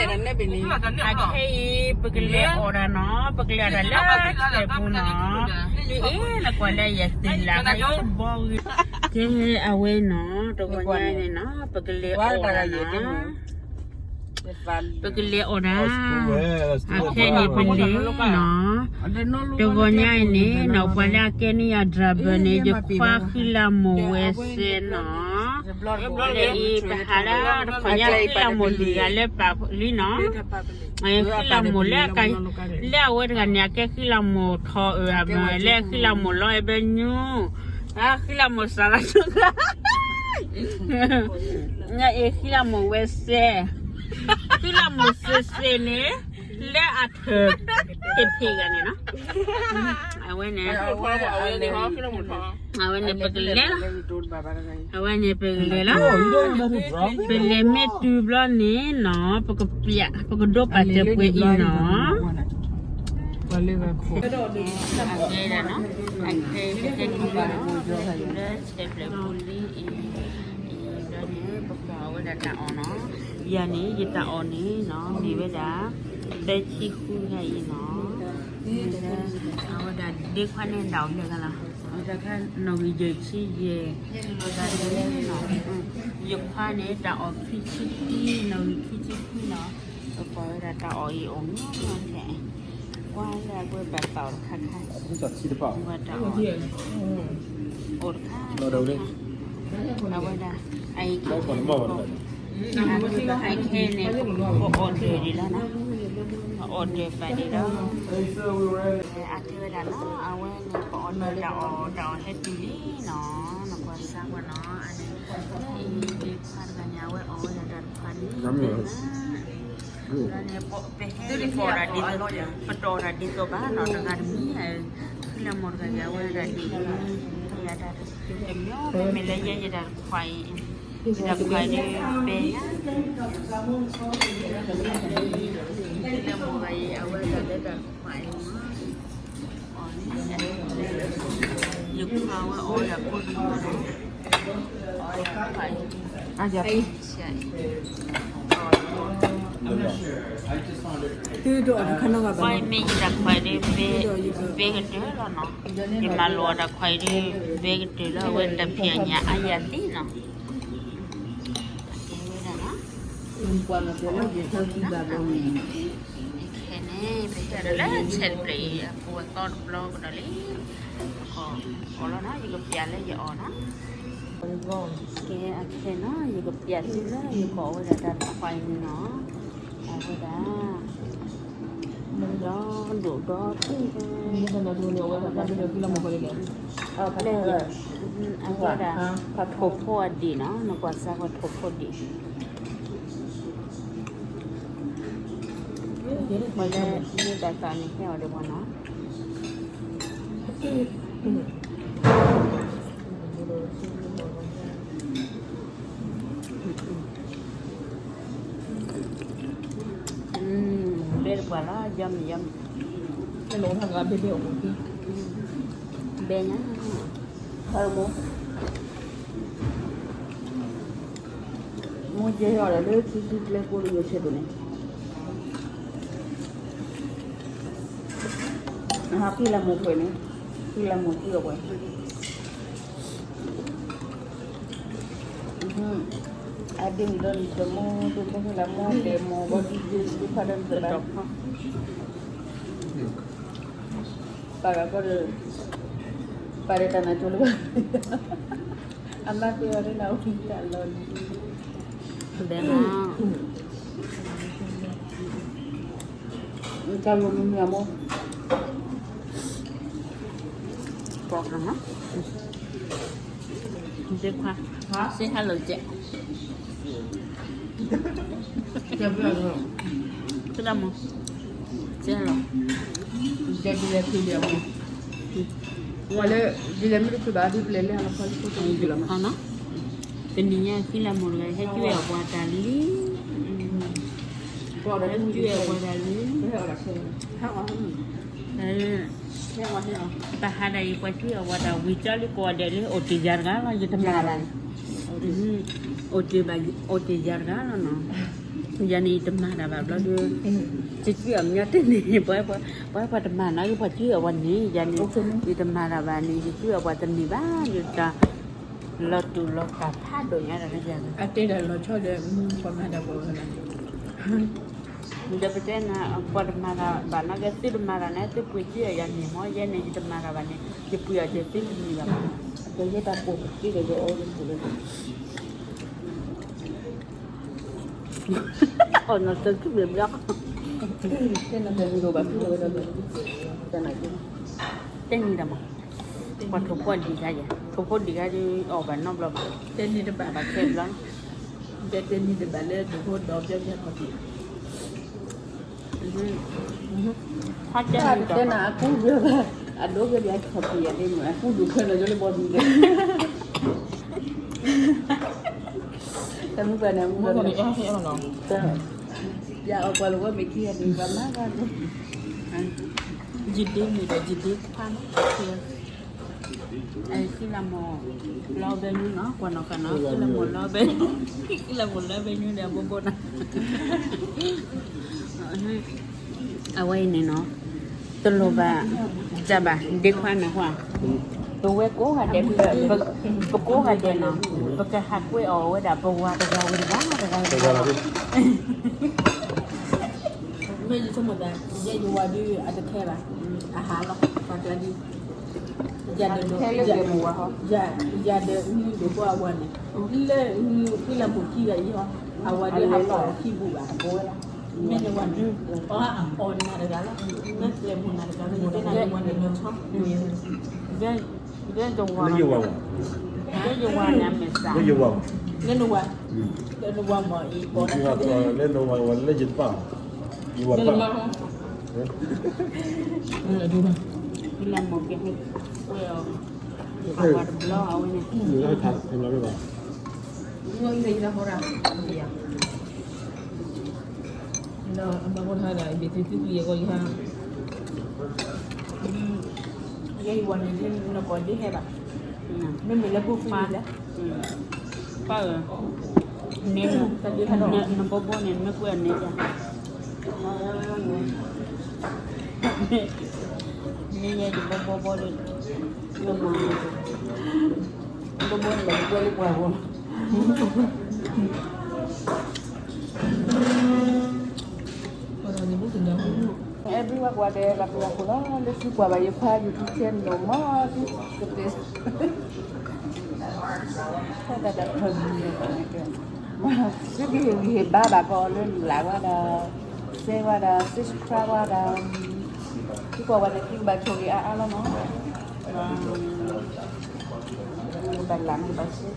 အခဲအံၤ ပကလဲၤအီၣ်တၢ်နီၤ, ပကလဲၤအီၣ်တၢ်လၢထံပူၤနီၤ, ဒ်အံၤ နကွၢ်လၢယသ့ၣ်လၢ်ဘီဂ့ၤ, ကဲအဝဲနီၤ, တဂီၤညါန့ၣ်နီၤ ပကလဲၤအီၣ်တၢ်နီၤ ပကလဲၤအီၣ်ဒၣ်, အခဲန့ၣ်ပလဲၤနီၤ, တဂီၤညါအံၤန့ၣ်နီၤ ပှၤလၢအကဲန့ၢ်ယၤ driver န့ၣ် ယခွါဃံလၤမိၢ်ဝဲစဲနီၤ, လၢအံၤ ပဟးလၢတခီညါ ဃံလၤမိၢ်လံၤဂၤလၢပာ်လံနီၤ, ဃံလၤမိၢ်လၢအက, လၢအဝဲတဂၤန့ၣ် အကဲဃံလၤမိၢ်ထီၣ်အၢအမ့ၢ် လၢဃံလၤမိၢ်လီၤအဲၣ်ဘၢညူ, ဃံလၤမိၢ်စးလၢ အံၤ ဃံလၤမိၢ်ဝဲစဲ, ဃံလၤမိၢ်စဲစဲန့ၣ် လၢအထၢၣ်ဖံးဖံးဂၤန့ၣ်နီၤ, အဝဲန့ၣ်, အဝဲန့ၣ်ပကလဲၤလီၤ, အဝဲန့ၣ်ပကလဲၤလီၤ, ပလဲၤမ့ၢ်တုၤဘျီန့ၣ်နီၤ ပကပျး ပကဒိပာ်စၢၤပှဲၤအံၤနီၤ, အခဲဒၣ်နီၤ, အခဲ ပကဲတုၤဘၣ်လၢ ဆဲးဖျၢၣ်ပူၤလံအံၤ, အံၤဘျီန့ၣ် ပကွၢ်အီၣ်ဝဲဒၣ်တၢ်အီၣ်နီၤ, ယၤန့ၣ် ယတၢ်အီၣ်န့ၣ်နီၤ မ့ၢ်ဝဲဒၣ် ဘဲဆံဃုဂၤအံၤနီၤ, အဝဲဒၣ်ဒ့ခွါန့ၣ် တၢ်အီၣ်လၢဂၤလီၤ, တၢ်ခါနီၣ်ဂံၢ်ယဲၢ်ဆံယဲၢ်, အဝဲဒၣ်ဒ်နီၤ, ယခွါန့ၣ် တၢ်အီၣ်ခံဆံခွံ, နီၣ်ဂံၢ်ခံဆံခွံနီၤ, ပကွၢ်ဝဲဒၣ်တၢ်အီၣ်အံၤအီၣ်မးမးန့ၣ် ကွၢ်လၢအဝဲဘၣ်တၢ်အီၣ်တခါခါ, ဝဲတၢ်အီၣ် အိၣ်တခါ, အဝဲဒၣ် အခဲန့ၣ် ပorderဒံးလီၤနီၤ, orderပာ်ဒံးလီၤ, အတဲဝဲဒၣ်နီၤ, အဝဲန့ၣ် ပorderတၢ်အီၣ် တၢ်အီၣ်ဟဲတုၤလံနီၤ, နကွၢ်စၢ်ကွၢ်နီၤ, အန့ၣ် အံၤဒ့ခွါတဂၤန့ၣ် အဝဲအီၣ်ဝဲဒၣ်တၢ်တခွါန့ၣ် လၢန့ၣ် ပဟဲပအီၣ်တၢ်ဒ်သိး, ပတအီၣ်တၢ်ဒ်သိးဘၣ်နီၤ, တဂၤတမံၤ, ဃံလၤမိၢ်တဂၤအံၤ အဝဲဒၣ်ဒ်အံၤ, ယၤတၢ်တမံၤ, မ့မ့ၢ်လၢယဲယတၢ်တခွါအံၤ, ယတၢ်တခွါအံၤဒ်ဘဲညါ, ဃံလၤမိၢ်တဂၤအံၤ အဝဲဒၣ်လၢတၢ်တခွါအံၤမး ယခွါဝဲအီၣ်ဝဲဒၣ်ကိၣ်တမီၤ, အယၤ, မ့ၢ်ယတၢ်ခွါဒ် ဘဲကတၢၢ်လီၤနီၤ, ယမၤလိာ်အတၢ်ခွါအံၤဒ် ဘဲကတၢၢ်လီၤ, အဝဲတၢ်ဖံးအညၣ်အါယၤသ့နီၤ, အဝဲဒၣ်နီၤ, ခဲန့ၣ် ပဟဲဒီးလၢဆဲးတဖျၢၣ်အံၤ အပူၤဝဲသီတဘျီကဒီးလံ, အီၣ်လီၤနီၤ, ယကပျးလၢယအီၣ်နီၤ, ကဲအခဲနီၤ, ယကပျးသုလၢယကအီၣ်ဝဲဒၣ်တၢ်တခွါအံၤန့ၣ်နီၤ, အဝဲဒၣ် ဒီဒိၣ်ဒီထံၣ်, အဝဲဒၣ် ထိၣ်ဖိအဒံးနီၤ, နကွၢ်စၢ်ကွၢ်ထိၣ်ဖိဒံး, မ့ၢ်တၢ်သးန့ၣ်ဟဲအီၤဒီးပှၤနီၤ, ဘဲတပှၤလီၤ, ယမံၤယမံၤ, ဘဲညါ, မိၢ်ကဲအီၤဒီးလၢထံထံကျဲကိၢ်လၢယိၤဆဲးဒိၣ်န့ၣ်, နဟးဃံလၤမိၢ်ထွဲန့ၣ်, ဃံလၤမိၢ်ဃံအီၤပှဲၤ, အဒ့မုၣ်ဒီးနတမိၢ် ဒိၣ်ထီၣ်ဃံလၤမိၢ်တဲမိၢ်ဘီဒ်ယ့ၣ်ၡူးခါဒီးနတဘၣ်, ပာ်ဂၤကီၢ်ဒီး, ပာ်ဒီးတၢ်နါကၠိလၢဘၣ်, အမါဃ့အီၤဒ်နၤအိၣ်တၢ်လီၤန့ၣ်, ဘဲမး တၢ်ဂိၢ်မုၢ်မုၢ်အမိၢ်, ကိးကမး, ဒ့ခွါ, say hello ကဲ, ကဲဒၣ်မိၢ်, say hello, ကဲဒ်လဲၣ်ဖုဒ်အမိၢ်, ပှၤလၢ, ဒ်လဲၣ်မ့ၢ်တဖုဘၣ် ဒ်ပလဲၤလၢဟးလီၤဖီလၢခိၣ်တမုၢ်ကလီၤမး, တနံၤညါဃံလၤမိၢ်တဂၤ ဟဲကွၢ်အီၣ်ပှၤတၢ်လံ, ဟဲကွၢ်အီၣ်ပှၤတၢ်လံ, ပဟးဒၣ်အံၤ ပှၤကွၢ်အီၣ်ပှၤတၢ်ဝံၤကၠီလံ ကိးဂၤဒဲးလၢ အိၣ်တ့ၢ်ယၤတဂၤလီၤ ယတမၤဘၣ်, အိၣ်တ့ၢ်ယၤတဂၤလီၤနီၤ. ယၤန့ၣ် ယတမၤတၢ်ဘၣ်ဘျီဒီး, ယကွံအီၤမညီတန့ၢ်, ပှၤ, ပှၤတမၤနီၤ, ပှၤကွံအီၤပှၤန့ၣ်, ယၤန့ၣ် ယတမၤတၢ်ဘၣ်န့ၣ် ယကွံအီၤပှၤတန့ၢ်ဘၣ်, ယတၢ်လီၤတူာ်လီၤကာ်ဖးဒိၣ်ညါဒီးယၤန့ၣ်, အတဲတၢ်လီၤဆီဒီး ပှၤမၤတၢ်ပှၤဝဲလီၤ. ဒီးပတဲနၤ ပှၤတမၤတၢ်ဘၣ်နီၤက့ သုတမၤတၢ်န့ၣ် သုပှ့ၤကွံအီၤယၤန့ၣ်မ့ၢ် ယဲန့ၣ် ယတမၤတၢ်ဘၣ်န့ၣ် ယပှ့ၤအီၤက့ၤသုတန့ၢ်ဘၣ်. အကဲယဲတၢ်ပိာ်က့ၤဒီးယအီၣ်လၢပူၤလၢ အီၣ်နီၢ်တၢ်ခုဘျီဘျီ, တဲနၤတၢ်မုၢ်ဒိၣ်ဘၣ်ဖုလီၤဝဲဒီး, တဲနၤက့, တဲနံၤတၢ်မး, ပှၤထိၣ်ဖိဒံးခါယဲ, ထိၣ်ဖိဒံးခါဒုးအီၣ်ဘၣ်နီတဘျီဘၣ်, တဲနံၤတဘၣ်ဘၣ်ခဲဘျီ, တဲနံၤတဘၣ်လၢဒိၣ်ဖိဒီးပျီပျီခီၣ်ထံး တဲနၤအကူဘျီဘၣ်, အဒိကဲဘျီခီၣ်ထံးယၤဒ်မ့ၢ် အကူဒိၣ်ခဲလၢာ်လၢဘီဒံးလၢ, တမုၢ်ပှၤန့ၣ် အမုၢ်ပှၤန့ၣ်, ယအီၣ်ပှၤလၢဝဲမ့ၢ်ခံဂၤန့ၣ် ပှၤမၤဂၤန့ၣ်, ယဒ့မုၣ်ဒီးယဒ့ခွါန့ၣ်, လီၤဘဲညူနီၤ ကွၢ်နီၣ်ဃာ်နီၤ ဃံလၤမိၢ်လီၤဘဲ, ဃံလၤမိၢ်လီၤဘဲညူဒီးဘိဘိနီၤ, အဝဲအံၤန့ၣ်နီၤ တလိၣ်ဘၣ်, တၢ်ဘၣ် ဒ့ခွါန့ၣ်ဟါ, ပဝဲကိးဂၤဒဲး, ပကိးဂၤဒဲးနီၤ ပကဟးကွဲအီၤဝဲဒၣ် ပဝၤတဂၤဝံၤတဂၤ တဂၤဝံၤတဂၤ, မ့ၢ်ယဆိကမိၣ်သး ယဲယဝၤဒုးအတခဲဘၣ်, အဟးလီၤ ပှၤကျါဒုး, ယၤဒီး, ယၤဒီးမုၢ်ဒိၣ်ပှၤအဝၤန့ၣ်, လၢမုၢ်ဃံလၤမိၢ်ခံဂၤအံၤဟီ, အဝၤဒုးဟးပီၣ်အီၤခံပူၤဘၣ်, မ့ၢ်နဝၤဒုး, ပှၤအီၣ်နၤတဂၤလီၤ, နကျဲမုၢ်နၤတဂၤလီၤ, ယတဲနၤယဝၤန့ၣ်နဆီ လၢယဝၤ, လၢယဝၤန့ၣ်အမဲာ်ဆှး, လၢယဝၤ, လၢနဝၤ, လၢနဝၤမ့ၢ်အံၤ, လၢနဝၤဝၤလၢယပၢ်, ယဝၤပၢ်, လၢမိၢ်ကဟဲကွဲအီၤ, အဝၤတဘျီအဝဲန့ၣ်, ဒီးအဘၣ်ဃိထါဒီး ယဘ့ၣ်သုသုယဲကီးယဟါ, ယဲယဝၤန့ၣ် နကိးဒ်ဟဲဘၣ်, မ့မ့ၢ်လၢပူၤကွံာ်လဲၣ်, ပၢ်ဧၢ, န, နဘိဘိန့ၣ် နမ့ၢ်ကွံာ်အီၤန့ၣ်ယၤ, မ့ၢ်ယဲယဘိဘိဘိဒီး, ဘိဘိန့ၣ်ဘၣ်ယကွဲလၢပှၤဂီၢ် Everyone ကွၢ်ဒီးလၢပှၤဟိလီၤ လၢသုကွၢ်ဘၣ်ယခွါ YouTube channel မ့ၢ်သုကတဲ, တၢ်တၢ်တၢ် သုကဟ့ၣ်ဂံၢ်ဟ့ၣ်ဘါဘၣ်ကီးလၢ like ဝဲဒၣ်, share ဝဲဒၣ်, subscribe ဝဲဒၣ်, သုကွၢ်ဝဲန့ၣ်သုကဘၣ်ဆိၣ်ဂ့ၤအါအါလီၤမး, ကဘၣ် like ကဘၣ် share